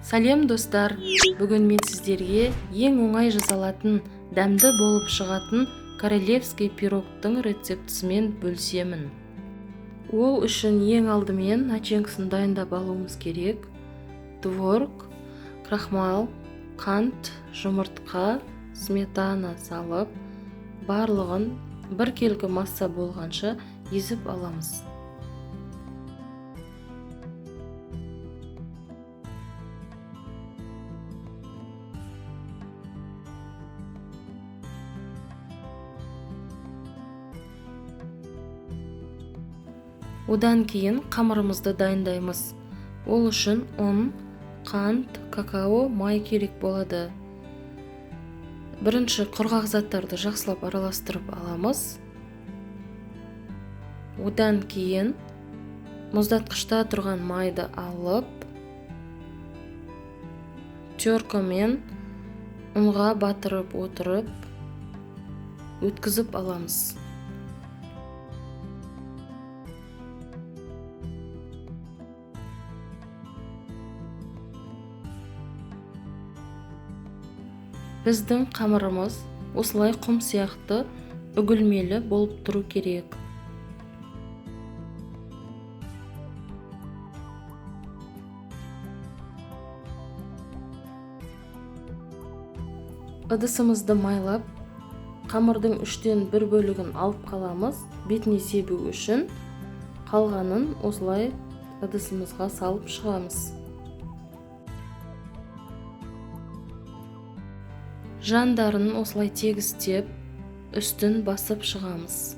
Сәлем, достар! Бүгін мен сіздерге ең оңай жасалатын, дәмді болып шығатын королевский пирогтың рецептісімен бөлісемін. Ол үшін ең алдымен начинкасын дайындап алуымыз керек. Творог, крахмал, қант, жұмыртқа, сметана салып, барлығын біркелкі масса болғанша езіп аламыз. Одан кейін қамырымызды дайындаймыз. Ол үшін ұн, қант, какао, май керек болады. Бірінші құрғақ заттарды жақсылап араластырып аламыз. Одан кейін мұздатқышта тұрған майды алып, теркамен ұнға батырып отырып, өткізіп аламыз. Біздің қамырымыз осылай құм сияқты үгілмелі болып тұру керек. Ыдысымызды майлап, қамырдың 1/3 бөлігін алып қаламыз, бетіне себу үшін. Қалғанын осылай ыдысымызға салып шығамыз. Жандарын осылай тегістеп, үстін басып шығамыз.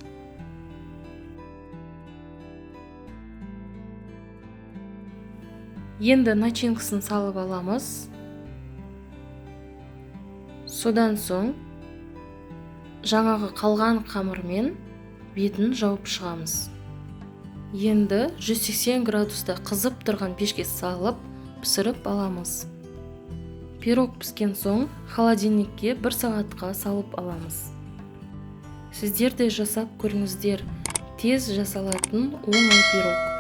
Енді начинкасын салып аламыз. Содан соң жаңағы қалған қамырмен бетін жауып шығамыз. Енді 180 градуста қызып тұрған пешке салып, пісіріп аламыз. Пирог піскен соң холодильникке 1 сағатқа салып аламыз. Сіздер де жасап көріңіздер. Тез жасалатын оңай пирог.